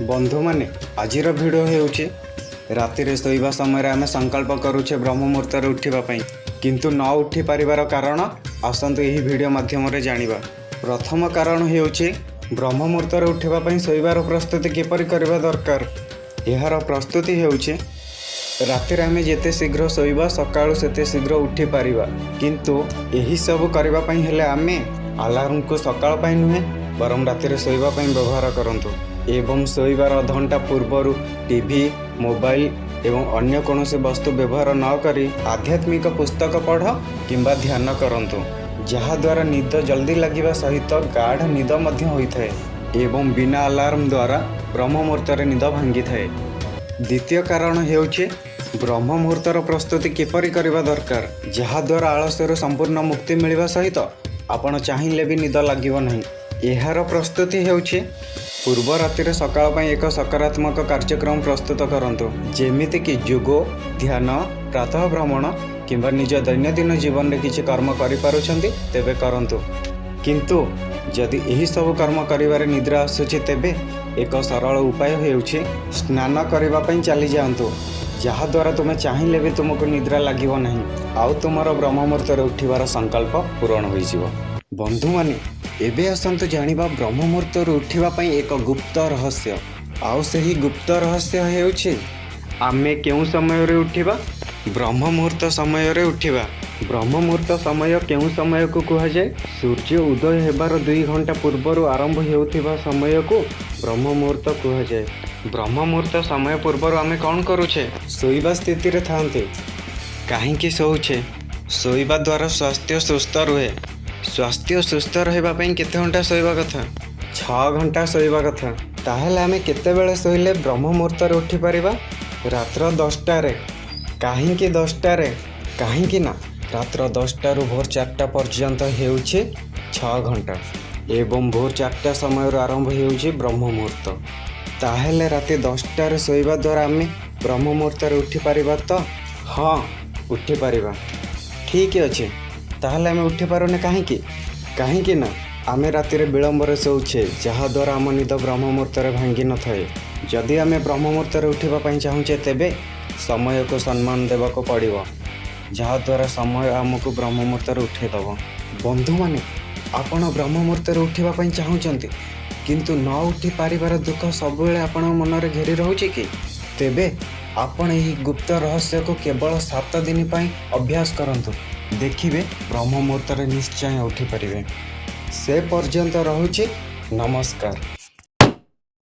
ବନ୍ଧୁମାନେ, ଆଜିର ଭିଡ଼ିଓ ହେଉଛି ରାତିରେ ଶୋଇବା ସମୟରେ ଆମେ ସଂକଳ୍ପ କରୁଛେ ବ୍ରହ୍ମ ମୁହୂର୍ତ୍ତରେ ଉଠିବା ପାଇଁ, କିନ୍ତୁ ନ ଉଠି ପାରିବାର କାରଣ ଆସନ୍ତୁ ଏହି ଭିଡ଼ିଓ ମାଧ୍ୟମରେ ଜାଣିବା। ପ୍ରଥମ କାରଣ ହେଉଛି, ବ୍ରହ୍ମ ମୁହୂର୍ତ୍ତରେ ଉଠିବା ପାଇଁ ଶୋଇବାର ପ୍ରସ୍ତୁତି କିପରି କରିବା ଦରକାର। ଏହାର ପ୍ରସ୍ତୁତି ହେଉଛି, ରାତିରେ ଆମେ ଯେତେ ଶୀଘ୍ର ଶୋଇବା, ସକାଳୁ ସେତେ ଶୀଘ୍ର ଉଠିପାରିବା। କିନ୍ତୁ ଏହିସବୁ କରିବା ପାଇଁ ହେଲେ ଆମେ ଆଲାର୍ମକୁ ସକାଳ ପାଇଁ ନୁହେଁ, ବରଂ ରାତିରେ ଶୋଇବା ପାଇଁ ବ୍ୟବହାର କରନ୍ତୁ ଏବଂ ଶୋଇବାର ଅଧଘଣ୍ଟା ପୂର୍ବରୁ ଟିଭି, ମୋବାଇଲ ଏବଂ ଅନ୍ୟ କୌଣସି ବସ୍ତୁ ବ୍ୟବହାର ନ କରି ଆଧ୍ୟାତ୍ମିକ ପୁସ୍ତକ ପଢ଼ କିମ୍ବା ଧ୍ୟାନ କରନ୍ତୁ, ଯାହାଦ୍ୱାରା ନିଦ ଜଲ୍ଦି ଲାଗିବା ସହିତ ଗାଢ଼ ନିଦ ମଧ୍ୟ ହୋଇଥାଏ ଏବଂ ବିନା ଆଲାର୍ମ ଦ୍ୱାରା ବ୍ରହ୍ମ ମୁହୂର୍ତ୍ତରେ ନିଦ ଭାଙ୍ଗିଥାଏ। ଦ୍ୱିତୀୟ କାରଣ ହେଉଛି, ବ୍ରହ୍ମ ମୁହୂର୍ତ୍ତର ପ୍ରସ୍ତୁତି କିପରି କରିବା ଦରକାର, ଯାହାଦ୍ୱାରା ଆଳସ୍ୟରୁ ସମ୍ପୂର୍ଣ୍ଣ ମୁକ୍ତି ମିଳିବା ସହିତ ଆପଣ ଚାହିଁଲେ ବି ନିଦ ଲାଗିବ ନାହିଁ। ଏହାର ପ୍ରସ୍ତୁତି ହେଉଛି, ପୂର୍ବ ରାତିରେ ସକାଳ ପାଇଁ ଏକ ସକାରାତ୍ମକ କାର୍ଯ୍ୟକ୍ରମ ପ୍ରସ୍ତୁତ କରନ୍ତୁ, ଯେମିତିକି ଯୋଗ, ଧ୍ୟାନ, ପ୍ରାତଃ ଭ୍ରମଣ କିମ୍ବା ନିଜ ଦୈନନ୍ଦିନ ଜୀବନରେ କିଛି କର୍ମ କରିପାରୁଛନ୍ତି ତେବେ କରନ୍ତୁ। କିନ୍ତୁ ଯଦି ଏହିସବୁ କର୍ମ କରିବାରେ ନିଦ୍ରା ଆସୁଛି, ତେବେ ଏକ ସରଳ ଉପାୟ ହେଉଛି ସ୍ନାନ କରିବା ପାଇଁ ଚାଲିଯାଆନ୍ତୁ, ଯାହାଦ୍ୱାରା ତୁମେ ଚାହିଁଲେ ବି ତୁମକୁ ନିଦ୍ରା ଲାଗିବ ନାହିଁ ଆଉ ତୁମର ବ୍ରହ୍ମ ମୁହୂର୍ତ୍ତରେ ଉଠିବାର ସଂକଳ୍ପ ପୂରଣ ହୋଇଯିବ। ବନ୍ଧୁମାନେ, ଏବେ ଆସନ୍ତୁ ଜାଣିବା ବ୍ରହ୍ମ ମୁହୂର୍ତ୍ତରୁ ଉଠିବା ପାଇଁ ଏକ ଗୁପ୍ତ ରହସ୍ୟ। ଆଉ ସେହି ଗୁପ୍ତ ରହସ୍ୟ ହେଉଛି, ଆମେ କେଉଁ ସମୟରେ ଉଠିବା? ବ୍ରହ୍ମ ମୁହୂର୍ତ୍ତ ସମୟରେ ଉଠିବା। ବ୍ରହ୍ମ ମୁହୂର୍ତ୍ତ ସମୟ କେଉଁ ସମୟକୁ କୁହାଯାଏ? ସୂର୍ଯ୍ୟ ଉଦୟ ହେବାର 2 ଘଣ୍ଟା ପୂର୍ବରୁ ଆରମ୍ଭ ହେଉଥିବା ସମୟକୁ ବ୍ରହ୍ମ ମୁହୂର୍ତ୍ତ କୁହାଯାଏ। ବ୍ରହ୍ମ ମୁହୂର୍ତ୍ତ ସମୟ ପୂର୍ବରୁ ଆମେ କ'ଣ କରୁଛେ? ଶୋଇବା ସ୍ଥିତିରେ ଥାଆନ୍ତି। କାହିଁକି ଶୋଉଛେ? ଶୋଇବା ଦ୍ୱାରା ସ୍ୱାସ୍ଥ୍ୟ ସୁସ୍ଥ ରୁହେ। ସ୍ୱାସ୍ଥ୍ୟ ସୁସ୍ଥ ରହିବା ପାଇଁ କେତେ ଘଣ୍ଟା ଶୋଇବା କଥା? 6 ଘଣ୍ଟା ଶୋଇବା କଥା। ତାହେଲେ ଆମେ କେତେବେଳେ ଶୋଇଲେ ବ୍ରହ୍ମ ମୁହୂର୍ତ୍ତରେ ଉଠିପାରିବା? ରାତ୍ର 10ଟାରେ। କାହିଁକି 10ଟାରେ? କାହିଁକି ନା ରାତ୍ର 10ଟାରୁ ଭୋର 4ଟା ପର୍ଯ୍ୟନ୍ତ ହେଉଛି 6 ଘଣ୍ଟା ଏବଂ ଭୋର 4ଟା ସମୟରୁ ଆରମ୍ଭ ହେଉଛି ବ୍ରହ୍ମ ମୁହୂର୍ତ୍ତ। ତାହେଲେ ରାତି 10ଟାରେ ଶୋଇବା ଦ୍ୱାରା ଆମେ ବ୍ରହ୍ମ ମୁହୂର୍ତ୍ତରେ ଉଠିପାରିବା ତ? ହଁ, ଉଠିପାରିବା। ଠିକ୍ ଅଛି, ତାହେଲେ ଆମେ ଉଠିପାରୁନେ କାହିଁକି? କାହିଁକି ନା ଆମେ ରାତିରେ ବିଳମ୍ବରେ ଶୋଉଛେ, ଯାହାଦ୍ୱାରା ଆମ ନିଦ ବ୍ରହ୍ମ ମୁହୂର୍ତ୍ତରେ ଭାଙ୍ଗି ନଥାଏ। ଯଦି ଆମେ ବ୍ରହ୍ମ ମୁହୂର୍ତ୍ତରେ ଉଠିବା ପାଇଁ ଚାହୁଁଛେ, ତେବେ ସମୟକୁ ସମ୍ମାନ ଦେବାକୁ ପଡ଼ିବ, ଯାହାଦ୍ୱାରା ସମୟ ଆମକୁ ବ୍ରହ୍ମ ମୁହୂର୍ତ୍ତରେ ଉଠାଇଦେବ। ବନ୍ଧୁମାନେ, ଆପଣ ବ୍ରହ୍ମ ମୁହୂର୍ତ୍ତରେ ଉଠିବା ପାଇଁ ଚାହୁଁଛନ୍ତି, କିନ୍ତୁ ନ ଉଠି ପାରିବାର ଦୁଃଖ ସବୁବେଳେ ଆପଣଙ୍କ ମନରେ ଘେରି ରହୁଛି କି? ତେବେ ଆପଣ ଏହି ଗୁପ୍ତ ରହସ୍ୟକୁ କେବଳ 7 ଦିନ ପାଇଁ ଅଭ୍ୟାସ କରନ୍ତୁ। ଦେଖିବେ, ବ୍ରହ୍ମ ମୁହୂର୍ତ୍ତରେ ନିଶ୍ଚୟ ଉଠିପାରିବେ। ସେ ପର୍ଯ୍ୟନ୍ତ ରହୁଛି, ନମସ୍କାର।